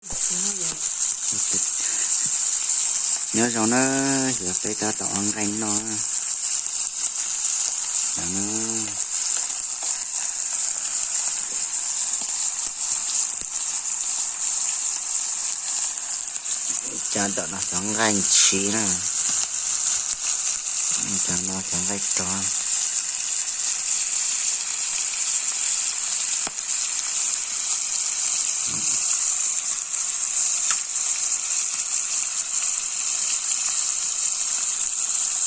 Nyob zoo na, yuav peb tab tom ua nqaij noj. Cov tom no cov nqaij ntshis na, cov no cov nqaij rog.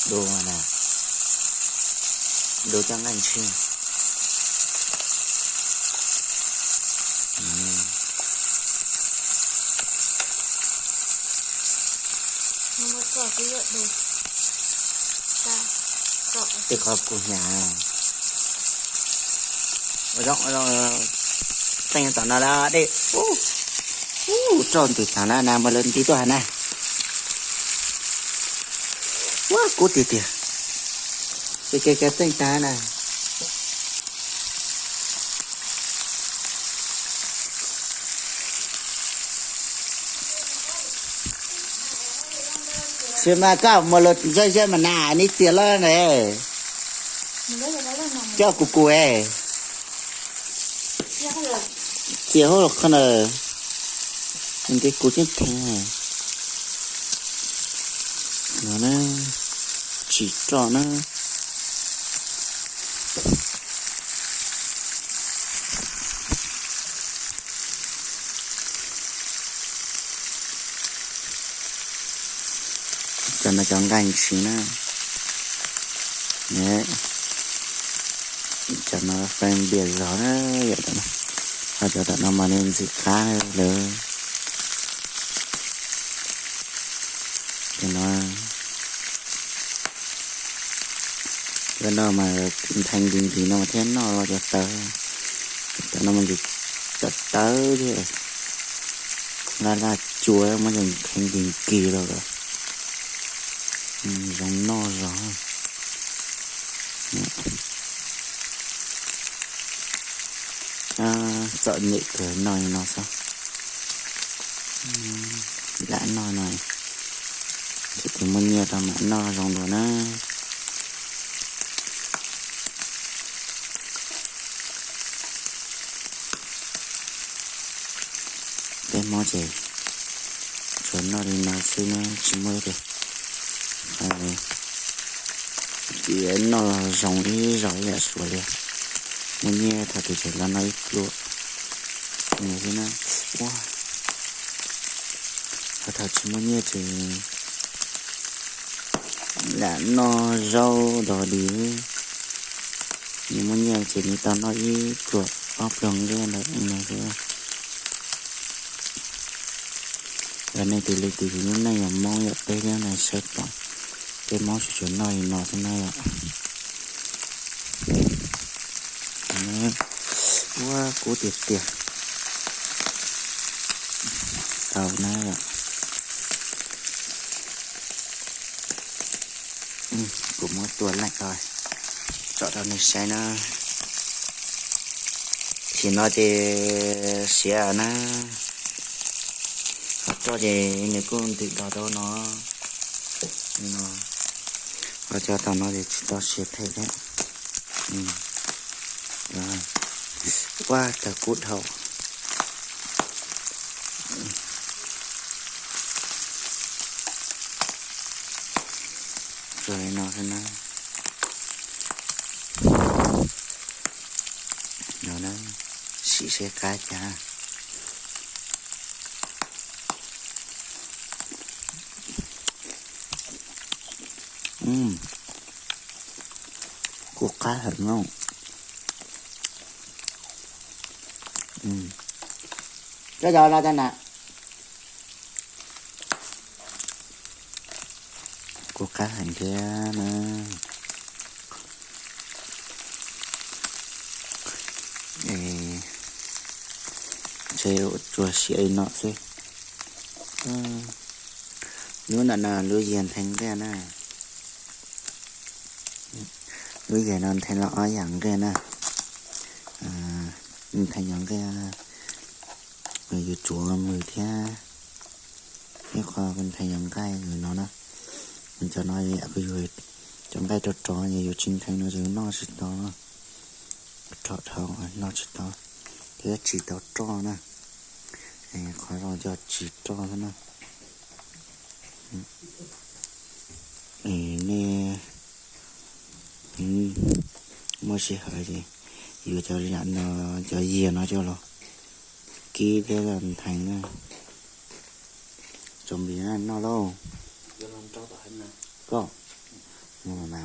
Dua na, dua cov nqaij ntshis. Tej qhov kuv hnyav. Ua zoo, ua zoo, teej tom no la dej. Ub, roj ntws thaum na, na mas lawv nti tuaj na. Ua kub tiag tiag. Ces kev kev teej tag na. Sis mas koj mus los zaj zaj mas na, neb txias loj na. Coj kuv kuv es. Txias hauj los qhov na. Nti kuv tseem theej no na, tsis roj na. Cov no cov nqaij ntshis na. Cov no feeb npias zog na, yom, ho cov tom no mas nws ntxim qab lawm. Cov no, cov no mas nthee nkis nkis no mas thiaj noj los cov tawv. Cov no mas ntshe cov tawv thiab. Laj laj cua muab cov nthee nkis nkis los zoo noj zog. Txom nyem kawg noj li no xwb. Lam noj no, tsis muaj nyiaj rau mam noj zoo dua na. Peb Hmoob ces tsuas noj li no xwb na, tsis muaj ib qho noj zoo ib zaug ib yam suav li. Muaj nyiaj thaum twg ces los noj ib pluag xwb na. Ua, ho thaum tsis muaj nyiaj ces lam noj zaub dog dig. Nws muaj nyiaj ces nws tau noj ib pluag ob pluag nqaij ntawm no xwb. Yog nej tus li tus yus lub neej yog Hmoob yom, peb thiab na saib pom peb Hmoob tsuas tsuas noj li no xwb na yom. Ua kub tiag tiag. Tau na yom. Kuv muab tua leej tso rau nej saib na. Tsis no ces siav na. Qhov roj ces nws kuj ntws dog rau no. Qhov cov tom no ces tsis tau siav phem thiab. Ua tawg kub dhau. Tsuas li no xwb na. No na, sim seb qab cas. Kuv qab heev no. Cov no na. Kuv qab heev thiab na. Ntshe tsuas siav li no xwb. Lub ntawm no lub yias nthee nqaij na. Lub yias no nthee los ob yam nqaij na. Nthee yog nqaij Yus tsuav mws thiab, ib qho kuv nthe yog nqaij no na. Cov no yam kuv yug cov nqaij rog rog, yog yus tsis nthe no ces yus noj tsis tau, rog dhau noj tsis tau, thiab tsis tau roj na. Qhov zoo cov tsis roj xwb na. Nej muaj sij hawm ces yuav cov yam no, cov yias no coj los kib thiab nthe na. Tsoom npis noj lauj. Koj, mus mas